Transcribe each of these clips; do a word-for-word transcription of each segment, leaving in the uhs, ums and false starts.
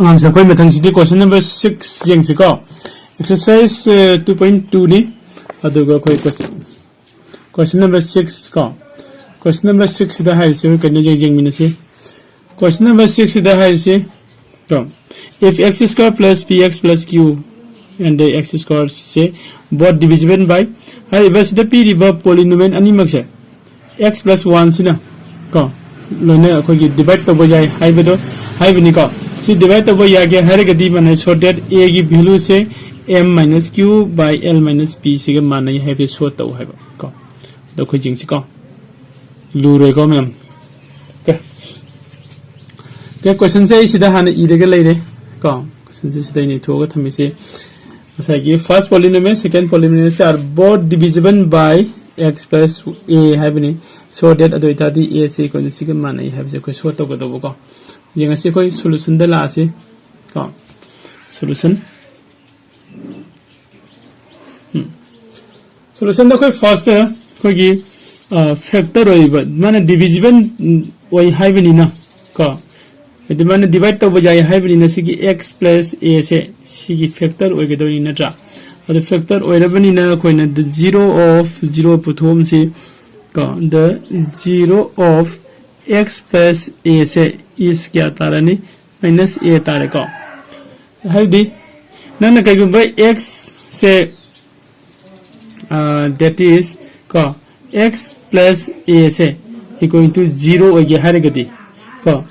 ꯑꯉꯥꯡꯁꯦ, ꯑꯩꯈꯣꯏ ꯃꯊꯪꯁꯤꯗꯤ question number six ꯌꯦꯡꯁꯤꯀꯣ꯫ Exercise two point two ꯅꯤ꯫ ꯑꯗꯨꯒ ꯑꯩꯈꯣꯏ question number six ꯀꯣ, question number six ꯁꯤꯗ ꯍꯥꯏꯔꯤꯁꯤ ꯑꯩꯈꯣꯏ ꯀꯩꯅꯣ ꯌꯦꯡ- ꯌꯦꯡꯃꯤꯟꯅꯁꯤ꯫ Question number six ꯁꯤꯗ ꯍꯥꯏꯔꯤꯁꯤ ꯀꯣ, if x square plus p x plus q and the x square say both divisible by ꯍꯥꯏꯔꯤꯕ ꯁꯤꯗ ꯄꯤꯔꯤꯕ polynomial ꯑꯅꯤꯃꯛꯁꯦ x plus one ꯁꯤꯅ ꯀꯣ ꯂꯣꯏꯅ ꯑꯩꯈꯣꯏꯒꯤ divide ꯇꯧꯕ ꯌꯥꯏ ꯍꯥꯏꯕꯗꯣ ꯍꯥꯏꯕꯅꯤꯀꯣ꯫ ꯁꯤ divide ꯇꯧꯕ ꯌꯥꯒꯦ ꯍꯥꯏꯔꯒꯗꯤ ꯃꯥꯟꯅꯩ, so that a ꯒꯤ value say m minus q by l minus p ꯁꯤꯒ ꯃꯥꯟꯅꯩ ꯍꯥꯏꯕꯁꯦ show ꯇꯧ ꯍꯥꯏꯕ ꯀꯣ꯫ ꯑꯗꯣ ꯑꯩꯈꯣꯏ ꯌꯦꯡꯁꯤꯀꯣ, ꯂꯨꯔꯣꯏꯀꯣ ꯃꯌꯥꯝ꯫ Okay꯫ Okay, question ꯁꯦ ꯑꯩ ꯁꯤꯗ ꯍꯥꯟꯅ ꯏꯔꯒ ꯂꯩꯔꯦ ꯀꯣ꯫ Question ꯁꯦ ꯁꯤꯗ ꯑꯩꯅ ꯏꯊꯣꯛꯑꯒ ꯊꯝꯃꯤꯁꯦ꯫ ꯉꯁꯥꯏꯒꯤ first polynomial, second polynomial say are both divisible by x plus a ꯍꯥꯏꯕꯅꯤ꯫ So that ꯑꯗꯨ ꯑꯣꯏꯇꯥꯔꯗꯤ a ꯁꯦ equal to ꯁꯤꯒ ꯃꯥꯟꯅꯩ ꯍꯥꯏꯕꯁꯦ ꯑꯩꯈꯣꯏ show ꯇꯧꯒꯗꯧꯕꯀꯣ꯫ ꯌꯦꯡꯉꯁꯤ, ꯑꯩꯈꯣꯏ solution ꯗ ꯂꯥꯛꯑꯁꯤ ꯀꯣ꯫ Solution꯫ Solution ꯗ ꯑꯩꯈꯣꯏ first ꯇ ꯑꯩꯈꯣꯏꯒꯤ factor ꯑꯣꯏꯕ, ꯃꯥꯅ divisible ꯑꯣꯏ ꯍꯥꯏꯕꯅꯤꯅ ꯀꯣ, ꯍꯥꯏꯗꯤ ꯃꯥꯅ divide ꯇꯧꯕ ꯌꯥꯏ ꯍꯥꯏꯕꯅꯤꯅ ꯁꯤꯒꯤ x plus a ꯁꯦ ꯁꯤꯒꯤ factor ꯑꯣꯏꯒꯗꯧꯔꯤ ꯅꯠꯇ꯭ꯔꯥ? ꯑꯗꯨ factor ꯑꯣꯏꯔꯕꯅꯤꯅ ꯑꯩꯈꯣꯏꯅ the zero of zero ꯄꯨꯊꯣꯛꯑꯝꯁꯤ ꯀꯣ, the zero of x plus a say is ꯀꯌꯥ ꯇꯥꯔꯅꯤ? Minus a ꯇꯥꯔꯦꯀꯣ꯫ ꯍꯥꯏꯕꯗꯤ ꯅꯪꯅ ꯀꯩꯒꯨꯝꯕ x ꯁꯦ, that is ꯀꯣ, x plus a say equal to zero ꯑꯣꯏꯒꯦ ꯍꯥꯏꯔꯒꯗꯤ ꯀꯣ,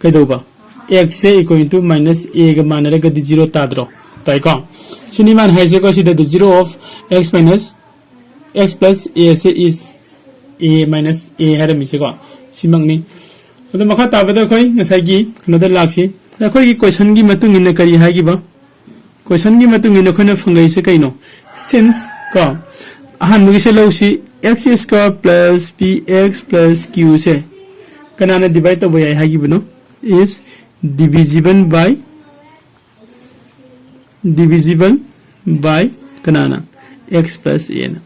ꯀꯩꯗꯧꯕ? X say equal to minus a ꯒ ꯃꯥꯟꯅꯔꯒꯗꯤ zero ꯇꯥꯗ꯭ꯔꯣ? ꯇꯥꯏꯀꯣ꯫ ꯁꯤꯅꯤ ꯃꯥꯅ ꯍꯥꯏꯁꯦꯀꯣ, ꯁꯤꯗ the zero of x minus x plus a say is a minus a ꯍꯥꯏꯔꯝꯃꯤꯁꯦꯀꯣ, ꯁꯤꯃꯛꯅꯤ꯫ ꯑꯗꯣ ꯃꯈꯥ ꯇꯥꯕꯗ ꯑꯩꯈꯣꯏ ꯉꯁꯥꯏꯒꯤ ꯀꯩꯅꯣꯗ ꯂꯥꯛꯁꯤ꯫ ꯑꯩꯈꯣꯏꯒꯤ question ꯒꯤ ꯃꯇꯨꯡ ꯏꯟꯅ ꯀꯔꯤ ꯍꯥꯏꯈꯤꯕ? Question ꯒꯤ ꯃꯇꯨꯡ ꯏꯟꯅ ꯑꯩꯈꯣꯏꯅ ꯐꯪꯉꯛꯏꯁꯦ ꯀꯩꯅꯣ? Since ꯀꯣ, ꯑꯍꯥꯟꯕꯒꯤꯁꯦ ꯂꯧꯁꯤ, x square plus p x plus q ꯁꯦ ꯀꯅꯥꯅ divide ꯇꯧꯕ ꯌꯥꯏ ꯍꯥꯏꯈꯤꯕꯅꯣ? Is divisible by divisible by ꯀꯅꯥꯅ? X plus a ꯅ꯫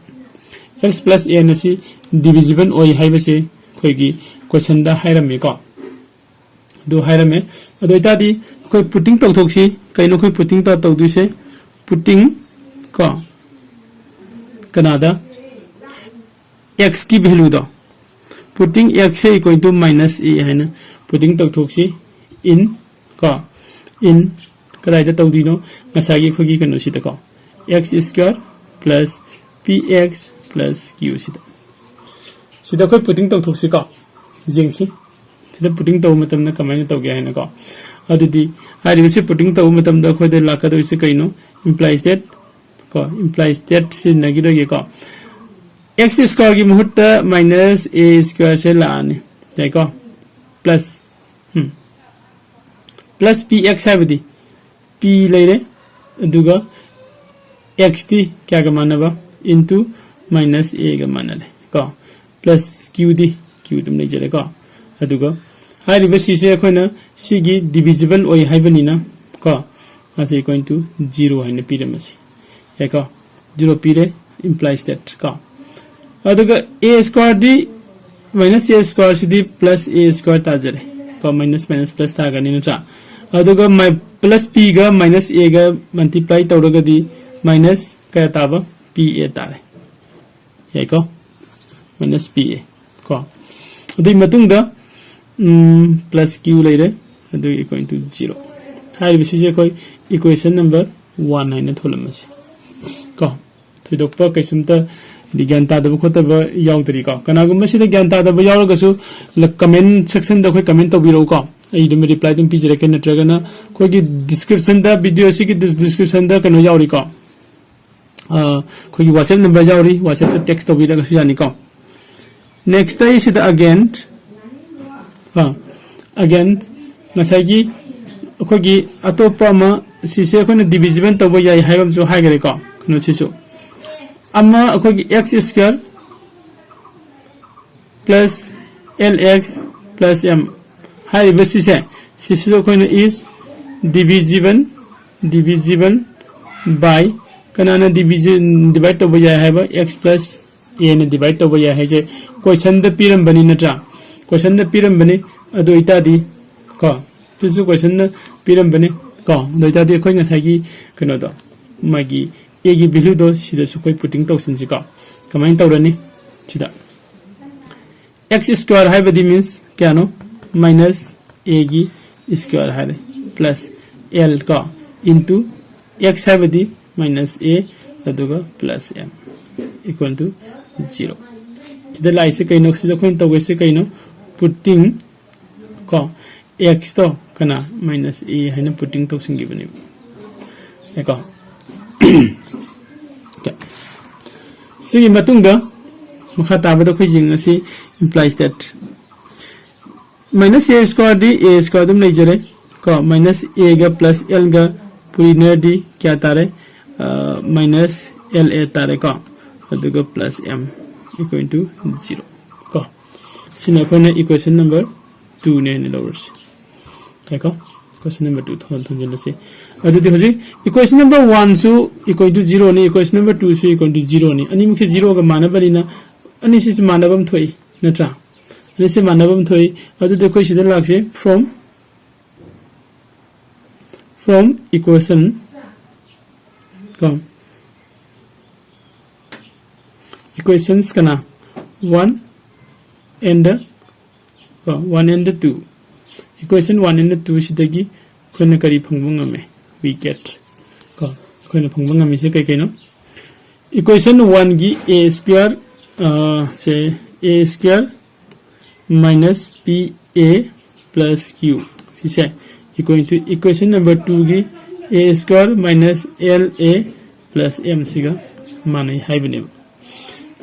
X plus a ꯅ ꯁꯤ divisible ꯑꯣꯏ ꯍꯥꯏꯕꯁꯦ ꯑꯩꯈꯣꯏꯒꯤ question ꯗ ꯍꯥꯏꯔꯝꯃꯤꯀꯣ꯫ ꯑꯗꯨ ꯍꯥꯏꯔꯝꯃꯦ꯫ ꯑꯗꯨ ꯑꯣꯏꯇꯥꯔꯗꯤ ꯑꯩꯈꯣꯏ putting ꯇꯧꯊꯣꯛꯁꯤ꯫ ꯀꯩꯅꯣ ꯑꯩꯈꯣꯏ putting ꯇꯧ ꯇꯧꯗꯣꯏꯁꯦ? Putting ꯀꯣ, ꯀꯅꯥꯗ? X ꯀꯤ value ꯗꯣ putting x is equal to minus a ꯍꯥꯏꯅ putting ꯇꯧꯊꯣꯛꯁꯤ꯫ In ꯀꯣ, in ꯀꯗꯥꯏꯗ ꯇꯧꯗꯣꯏꯅꯣ? ꯉꯁꯥꯏꯒꯤ ꯑꯩꯈꯣꯏꯒꯤ ꯀꯩꯅꯣꯁꯤꯗꯀꯣ, x square plus p x plus q ꯁꯤꯗ꯫ ꯁꯤꯗ ꯑꯩꯈꯣꯏ putting ꯇꯧꯊꯣꯛꯁꯤꯀꯣ, ꯌꯦꯡꯁꯤ꯫ ꯁꯤꯗ putting ꯇꯧꯕ ꯃꯇꯝꯗ ꯀꯃꯥꯏꯅ ꯇꯧꯒꯦ ꯍꯥꯏꯅꯀꯣ꯫ ꯑꯗꯨꯗꯤ ꯍꯥꯏꯔꯤꯕꯁꯤ putting ꯇꯧꯕ ꯃꯇꯝꯗ ꯑꯩꯈꯣꯏꯗ ꯂꯥꯛꯀꯗꯧꯔꯤꯁꯦ ꯀꯩꯅꯣ? Implies that ꯀꯣ, implies that ꯁꯤꯖꯤꯟꯅꯈꯤꯗꯣꯏꯒꯦꯀꯣ꯫ X square ꯒꯤ ꯃꯍꯨꯠꯇ minus a square ꯁꯦ ꯂꯥꯛꯑꯅꯤ, ꯌꯥꯏꯀꯣ? Plus ꯎꯝ, plus p x ꯍꯥꯏꯕꯗꯤ p ꯂꯩꯔꯦ, ꯑꯗꯨꯒ x ꯗꯤ ꯀꯌꯥꯒ ꯃꯥꯟꯅꯕ? Into minus a ꯒ ꯃꯥꯟꯅꯔꯦ ꯀꯣ꯫ Plus q ꯗꯤ q ꯑꯗꯨꯝ ꯂꯩꯖꯔꯦꯀꯣ꯫ ꯑꯗꯨꯒ ꯍꯥꯏꯔꯤꯕ ꯁꯤꯁꯦ ꯑꯩꯈꯣꯏꯅ ꯁꯤꯒꯤ divisible ꯑꯣꯏ ꯍꯥꯏꯕꯅꯤꯅ ꯀꯣ, ꯃꯥꯁꯦ equal to zero ꯍꯥꯏꯅ ꯄꯤꯔꯝꯃꯁꯤ, ꯌꯥꯏꯀꯣ? Zero ꯄꯤꯔꯦ, implies that ꯀꯣ꯫ ꯑꯗꯨꯒ a square D minus a square CD plus a square ꯇꯥꯖꯔꯦ ꯀꯣ, minus minus plus ꯇꯥꯒꯅꯤ ꯅꯠꯇ꯭ꯔꯥ? ꯑꯗꯨꯒ plus p ꯒ minus a ꯒ multiply ꯇꯧꯔꯒꯗꯤ minus ꯀꯌꯥ ꯇꯥꯕ? P a ꯇꯥꯔꯦ, ꯌꯥꯏꯀꯣ? Minus p a ꯀꯣ꯫ ꯑꯗꯨꯒꯤ ꯃꯇꯨꯡꯗ plus q ꯂꯩꯔꯦ, ꯑꯗꯨ equal to zero꯫ ꯍꯥꯏꯔꯤꯕꯁꯤꯁꯦ ꯑꯩꯈꯣꯏ equation number one ꯍꯥꯏꯅ ꯊꯣꯜꯂꯝꯃꯁꯤ ꯀꯣ꯫ ꯊꯣꯏꯗꯣꯛꯄ ꯀꯩꯁꯨꯝꯇ ꯍꯥꯏꯗꯤ ꯒ꯭ꯌꯥꯟ ꯇꯥꯗꯕ ꯈꯣꯠꯇꯕ ꯌꯥꯎꯗ꯭ꯔꯤꯀꯣ꯫ ꯀꯅꯥꯒꯨꯝꯕ ꯁꯤꯗ ꯒ꯭ꯌꯥꯟ ꯇꯥꯗꯕ ꯌꯥꯎꯔꯒꯁꯨ comment section ꯗ ꯑꯩꯈꯣꯏ comment ꯇꯧꯕꯤꯔꯛꯎꯀꯣ꯫ ꯑꯩ ꯑꯗꯨꯝ reply ꯑꯗꯨꯝ ꯄꯤꯖꯔꯛꯀꯦ꯫ ꯅꯠꯇ꯭ꯔꯒꯅ ꯑꯩꯈꯣꯏꯒꯤ description ꯗ, video ꯑꯁꯤꯒꯤ description ꯗ ꯀꯩꯅꯣ ꯌꯥꯎꯔꯤꯀꯣ, ꯑꯩꯈꯣꯏꯒꯤ WhatsApp number ꯌꯥꯎꯔꯤ, WhatsApp ꯇ text ꯇꯧꯕꯤꯔꯒꯁꯨ ꯌꯥꯅꯤꯀꯣ꯫ Next ꯑꯩ ꯁꯤꯗ again ꯑꯥ, again ꯉꯁꯥꯏꯒꯤ ꯑꯩꯈꯣꯏꯒꯤ ꯑꯇꯣꯞꯄ ꯑꯃ, ꯁꯤꯁꯦ ꯑꯩꯈꯣꯏꯅ divisible ꯇꯧꯕ ꯌꯥꯏ ꯍꯥꯏꯕ ꯑꯃꯁꯨ ꯍꯥꯏꯈ꯭ꯔꯦꯀꯣ꯫ ꯀꯩꯅꯣꯁꯤꯁꯨ ꯑꯃ ꯑꯩꯈꯣꯏꯒꯤ x square plus l x plus m ꯍꯥꯏꯔꯤꯕ ꯁꯤꯁꯦ, ꯁꯤꯁꯤꯁꯨ ꯑꯩꯈꯣꯏꯅ is divisible, divisible by ꯀꯅꯥꯅ divide ꯇꯧꯕ ꯌꯥꯏ ꯍꯥꯏꯕ? X plus a ꯅ divide ꯇꯧꯕ ꯌꯥꯏ ꯍꯥꯏꯁꯦ question ꯗ ꯄꯤꯔꯝꯕꯅꯤ ꯅꯠꯇ꯭ꯔꯥ? Question ꯗ ꯄꯤꯔꯝꯕꯅꯤ꯫ ꯑꯗꯨ ꯑꯣꯏꯇꯥꯔꯗꯤ ꯀꯣ, ꯁꯤꯁꯨ ꯀꯣꯏꯁꯟꯅ ꯄꯤꯔꯝꯕꯅꯤ ꯀꯣ꯫ ꯑꯗꯨ ꯑꯣꯏꯇꯥꯔꯗꯤ ꯑꯩꯈꯣꯏ ꯉꯁꯥꯏꯒꯤ ꯀꯩꯅꯣꯗꯣ, ꯃꯥꯒꯤ ꯑꯦꯒꯤ ꯚꯦꯂꯨꯗꯣ ꯁꯤꯗꯁꯨ ꯑꯩꯈꯣꯏ ꯄꯨꯇꯤꯡ ꯇꯧꯁꯤꯟꯁꯤꯀꯣ꯫ ꯀꯃꯥꯏꯅ ꯇꯧꯔꯅꯤ? ꯁꯤꯗ ꯑꯦꯛꯁ ꯁ꯭ꯀ꯭ꯋꯥꯔ ꯍꯥꯏꯕꯗꯤ ꯃꯤꯟꯁ ꯀꯌꯥꯅꯣ? ꯃꯥꯏꯅꯁ ꯑꯦꯒꯤ ꯁ꯭ꯀ꯭ꯋꯥꯔ ꯍꯥꯏꯔꯦ, ꯄ꯭ꯂꯁ ꯑꯦꯜ ꯀꯣ, ꯏꯟꯇꯨ ꯑꯦꯛꯁ ꯍꯥꯏꯕꯗꯤ ꯃꯥꯏꯅꯁ ꯑꯦ, ꯑꯗꯨꯒ plus M equal to zero. ꯁꯤꯗ ꯂꯥꯛꯏꯁꯦ ꯀꯩꯅꯣ? ꯁꯤꯗ ꯑꯩꯈꯣꯏꯅ ꯇꯧꯒꯣꯏꯁꯦ ꯀꯩꯅꯣ? ꯄꯨꯇꯤꯡ ꯀꯣ, ꯑꯦꯛꯁꯇꯣ ꯀꯅꯥ? ꯃꯥꯏꯅꯁ ꯑꯦ ꯍꯥꯏꯅ ꯄꯨꯇꯤꯡ ꯇꯧꯁꯤꯟꯈꯤꯕꯅꯦꯕ꯫ ꯌꯥꯏꯀꯣ? ꯁꯤꯒꯤ ꯃꯇꯨꯡꯗ ꯃꯈꯥ ꯇꯥꯕꯗ ꯑꯩꯈꯣꯏ ꯌꯦꯡꯉꯁꯤ, implies that ꯃꯥꯏꯅꯁ ꯑꯦ ꯁ꯭ꯀ꯭ꯋꯥꯔꯗꯤ ꯑꯦ ꯁ꯭ꯀ꯭ꯋꯥꯔ ꯑꯗꯨꯝ ꯂꯩꯖꯔꯦ ꯀꯣ, ꯃꯥꯏꯅꯁ ꯑꯦꯒ ꯄ꯭ꯂꯁ ꯑꯦꯜꯒ ꯄꯨꯔꯤꯅꯔꯗꯤ ꯀꯌꯥ ꯇꯥꯔꯦ? ꯃꯥꯏꯅꯁ ꯑꯦꯜ ꯑꯦ ꯇꯥꯔꯦꯀꯣ, ꯑꯗꯨꯒ plus M equal to zero ꯀꯣ꯫ ꯁꯤꯅ ꯑꯩꯈꯣꯏꯅ ꯏꯀ꯭ꯋꯦꯁꯟ ꯅꯝꯕꯔ ꯇꯨꯅꯦ ꯍꯥꯏꯅ ꯂꯧꯔꯁꯤ꯫ ꯌꯥꯏꯀꯣ? ꯏꯀ꯭ꯋꯦꯁꯟ ꯅꯝꯕꯔ ꯇꯨ ꯊꯣꯟ-, ꯊꯣꯟꯖꯤꯜꯂꯁꯤ꯫ ꯑꯗꯨꯗꯤ ꯍꯧꯖꯤꯛ ꯏꯀ꯭ꯋꯦꯁꯟ ꯅꯝꯕꯔ ꯋꯥꯟꯁꯨ ꯏꯀ꯭ꯋꯦꯜ ꯇꯨ ꯖꯤꯔꯣꯅꯤ, ꯏꯀ꯭ꯋꯦꯁꯟ ꯅꯝꯕꯔ ꯇꯨꯁꯨ ꯏꯀ꯭ꯋꯦꯜ ꯇꯨ ꯖꯤꯔꯣꯅꯤ꯫ ꯑꯅꯤꯃꯛꯁꯦ ꯖꯤꯔꯣꯒ ꯃꯥꯟꯅꯕꯅꯤꯅ ꯑꯅꯤꯁꯤꯁꯨ ꯃꯥꯟꯅꯕ ꯑꯃ ꯊꯣꯛꯏ, ꯅꯠꯇ꯭ꯔꯥ? ꯑꯅꯤꯁꯦ ꯃꯥꯟꯅꯕ ꯑꯃ ꯊꯣꯛꯏ꯫ ꯑꯗꯨꯗꯤ ꯑꯩꯈꯣꯏ ꯁꯤꯗ ꯂꯥꯛꯁꯦ, from, from equation ꯀꯣ, equations ꯀꯅꯥ? One and, ꯀꯣ, one and two, equation one and two ꯁꯤꯗꯒꯤ ꯑꯩꯈꯣꯏꯅ ꯀꯔꯤ ꯐꯪꯕ ꯉꯝꯃꯦ? We get, ꯀꯣ, ꯑꯩꯈꯣꯏꯅ ꯐꯪꯕ ꯉꯝꯃꯤꯁꯦ ꯀꯩ ꯀꯩꯅꯣ? Equation one ꯒꯤ a square, ꯑ, ꯁꯦ, a square minus p a plus q ꯁꯤꯁꯦ equal to equation number two ꯒꯤ a square minus l a plus m ꯁꯤꯒ ꯃꯥꯟꯅꯩ ꯍꯥꯏꯕꯅꯦꯕ꯫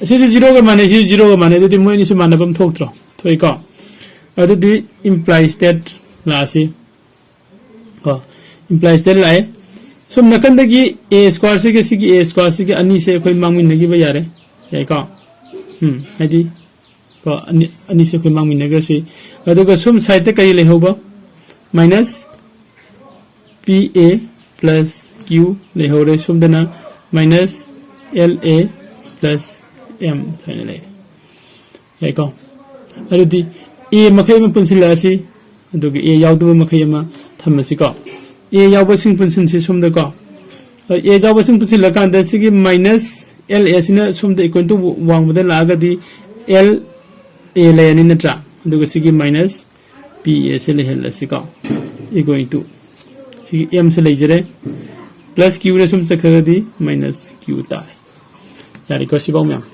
ꯑꯁꯤꯁꯨ ꯖꯤꯔꯣꯒ ꯃꯥꯟꯅꯩ, ꯁꯤꯁꯨ ꯖꯤꯔꯣꯒ ꯃꯥꯟꯅꯩ, ꯑꯗꯨꯗꯤ ꯃꯣꯏ ꯑꯅꯤꯁꯨ ꯃꯥꯟꯅꯕ ꯑꯃ ꯊꯣꯛꯇ꯭ꯔꯣ? ꯊꯣꯛꯏꯀꯣ? ꯑꯗꯨꯗꯤ implies that ꯂꯥꯛꯑꯁꯤ ꯀꯣ, implies that ꯂꯥꯛꯑꯦ꯫ ꯁꯣꯝ ꯅꯥꯀꯟꯗꯒꯤ a square ꯁꯤꯒ ꯁꯤꯒꯤ a square ꯁꯤꯒ ꯑꯅꯤꯁꯦ ꯑꯩꯈꯣꯏ ꯃꯥꯡꯃꯤꯟꯅꯈꯤꯕ ꯌꯥꯔꯦ, ꯌꯥꯏꯀꯣ? ꯎꯝ, ꯍꯥꯏꯗꯤ ꯀꯣ, ꯑꯅꯤ, ꯑꯅꯤꯁꯦ ꯑꯩꯈꯣꯏ ꯃꯥꯡꯃꯤꯟꯅꯈ꯭ꯔꯁꯤ꯫ ꯑꯗꯨꯒ ꯁꯣꯝ side ꯇ ꯀꯔꯤ ꯂꯩꯍꯧꯕ? Minus p a plus q ꯂꯩꯍꯧꯔꯦ꯫ ꯁꯣꯝꯗꯅ minus l a plus m ꯁꯨꯃꯥꯏꯅ ꯂꯩ꯫ ꯌꯥꯏꯀꯣ? ꯑꯗꯨꯗꯤ a ꯃꯈꯩ ꯑꯃ ꯄꯨꯟꯁꯤꯜꯂꯛꯑꯁꯤ, ꯑꯗꯨꯒ ꯑꯦ ꯌꯥꯎꯗꯕ ꯃꯈꯩ ꯑꯃ ꯊꯝꯃꯁꯤꯀꯣ꯫ ꯑꯦ ꯌꯥꯎꯕꯁꯤꯡ ꯄꯨꯟꯁꯤꯟꯁꯤ ꯁꯣꯝꯗꯀꯣ꯫ ꯑꯦ ꯌꯥꯎꯕꯁꯤꯡ ꯄꯨꯟꯁꯤꯜꯂꯀꯥꯟꯗ ꯁꯤꯒꯤ ꯃꯥꯏꯅꯁ ꯑꯦꯜ ꯑꯦ ꯁꯤꯅ ꯁꯣꯝꯗ ꯏꯀ꯭ꯋꯦꯜ ꯇꯨ ꯋꯥꯡꯃꯗ ꯂꯥꯛꯑꯒꯗꯤ ꯑꯦꯜ ꯑꯦ ꯂꯩꯔꯅꯤ ꯅꯠꯇ꯭ꯔꯥ? ꯑꯗꯨꯒ ꯁꯤꯒꯤ ꯃꯥꯏꯅꯁ ꯄꯤ ꯑꯦꯁꯦ ꯂꯩꯍꯜꯂꯁꯤꯀꯣ, ꯏꯀ꯭ꯋꯦꯜ ꯇꯨ ꯁꯤꯒꯤ ꯑꯦꯝꯁꯦ ꯂꯩꯖꯔꯦ, ꯄ꯭ꯂꯁ ꯀ꯭ꯌꯨꯅ ꯁꯨꯝ ꯆꯠꯈ꯭ꯔꯒꯗꯤ ꯃꯥꯏꯅꯁ ꯀ꯭ꯌꯨ ꯇꯥꯔꯦ꯫ ꯌꯥꯔꯦꯀꯣ ꯁꯤꯐꯥꯎ ꯃꯌꯥꯝ?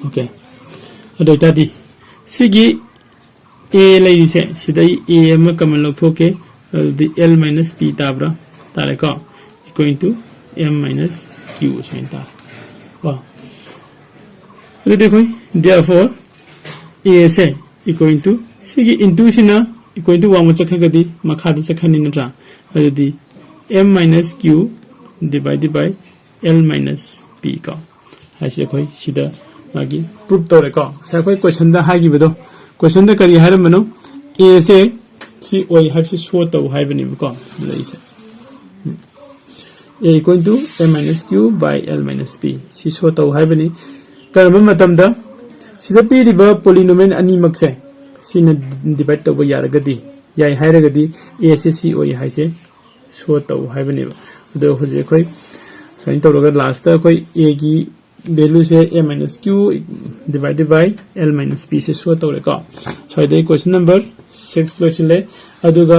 ꯑꯣꯀꯦ꯫ ꯑꯗꯨ ꯑꯣꯏꯇꯥꯔꯗꯤ ꯁꯤꯒꯤ ꯑꯦ ꯂꯩꯔꯤꯁꯦ, ꯁꯤꯗ ꯑꯩ ꯑꯦ ꯑꯃ ꯀꯃꯟ ꯂꯧꯊꯣꯛꯀꯦ꯫ ꯑꯗꯨꯗꯤ ꯑꯦꯜ ꯃꯥꯏꯅꯁ ꯄꯤ ꯇꯥꯕ꯭ꯔꯥ? ꯇꯥꯔꯦꯀꯣ, equal to M minus Q ꯁꯨꯃꯥꯏꯅ ꯇꯥꯔꯦ ꯀꯣ꯫ ꯑꯗꯨꯗꯤ ꯑꯩꯈꯣꯏ therefore ꯑꯦꯁꯦ ꯏꯀ꯭ꯋꯦꯜ ꯇꯨ ꯁꯤꯒꯤ ꯏꯟꯇꯨꯁꯤꯅ ꯏꯀ꯭ꯋꯦꯜ ꯇꯨ ꯋꯥꯡꯃ ꯆꯠꯈ꯭ꯔꯒꯗꯤ ꯃꯈꯥꯗ ꯆꯠꯈ꯭ꯔꯅꯤ ꯅꯠꯇ꯭ꯔꯥ? ꯑꯗꯨꯗꯤ M minus Q divided by L minus P ꯀꯣ꯫ ꯍꯥꯏꯁꯦ ꯑꯩꯈꯣꯏ ꯁꯤꯗ ꯃꯥꯒꯤ ꯄ꯭ꯔꯨꯞ ꯇꯧꯔꯦꯀꯣ꯫ ꯉꯁꯥꯏ ꯑꯩꯈꯣꯏ ꯀꯣꯏꯁꯟꯗ ꯍꯥꯏꯈꯤꯕꯗꯣ, ꯀꯣꯏꯁꯟꯗ ꯀꯔꯤ ꯍꯥꯏꯔꯝꯕꯅꯣ? ꯑꯦꯁꯦ ꯁꯤ ꯑꯣꯏ ꯍꯥꯏꯕꯁꯤ ꯁꯣ ꯇꯧ ꯍꯥꯏꯕꯅꯦꯕꯀꯣ꯫ ꯂꯩꯁꯦ A equal to M minus Q by L minus P ꯁꯤ ꯁꯣ ꯇꯧ ꯍꯥꯏꯕꯅꯤ꯫ ꯀꯔꯝꯕ ꯃꯇꯝꯗ? ꯁꯤꯗ ꯄꯤꯔꯤꯕ ꯄꯣꯂꯤꯅꯣꯃꯤꯌꯦꯜ ꯑꯅꯤꯃꯛꯁꯦ ꯁꯤꯅ ꯗꯤꯚꯥꯏꯠ ꯇꯧꯕ ꯌꯥꯔꯒꯗꯤ, ꯌꯥꯏ ꯍꯥꯏꯔꯒꯗꯤ ꯑꯦꯁꯦ ꯁꯤ ꯑꯣꯏ ꯍꯥꯏꯁꯦ ꯁꯣ ꯇꯧ ꯍꯥꯏꯕꯅꯦꯕ꯫ ꯑꯗꯣ ꯍꯧꯖꯤꯛ ꯑꯩꯈꯣꯏ ꯁꯨꯃꯥꯏꯅ ꯇꯧꯔꯒ ꯂꯥꯁꯇ ꯑꯩꯈꯣꯏ ꯑꯦꯒꯤ ꯚꯦꯂꯨꯁꯦ A minus Q divided by L minus ꯄꯤꯁꯦ ꯁꯣ ꯇꯧꯔꯦꯀꯣ꯫ ꯁ꯭ꯋꯥꯏꯗꯩ ꯀꯣꯏꯁꯟ ꯅꯝꯕꯔ ꯁꯤꯛꯁ ꯂꯣꯏꯁꯤꯜꯂꯦ꯫ ꯑꯗꯨꯒ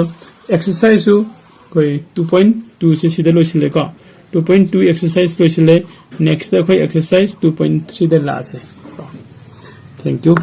ꯑꯦꯛꯁꯔꯁꯥꯏꯖꯁꯨ ꯑꯩꯈꯣꯏ ꯇꯨ ꯄꯣꯏꯟ ꯇꯨꯁꯦ ꯁꯤꯗ ꯂꯣꯏꯁꯤꯜꯂꯦꯀꯣ꯫ ꯇꯨ ꯄꯣꯏꯟ ꯇꯨ ꯑꯦꯛꯁꯔꯁꯥꯏꯖ ꯂꯣꯏꯁꯤꯜꯂꯦ꯫ ꯅꯦꯛꯁꯇ ꯑꯩꯈꯣꯏ ꯑꯦꯛꯁꯔꯁꯥꯏꯖ ꯇꯨ ꯄꯣꯏꯟ ꯊ꯭ꯔꯤꯗ ꯂꯥꯛꯑꯁꯦ꯫ Thank you꯫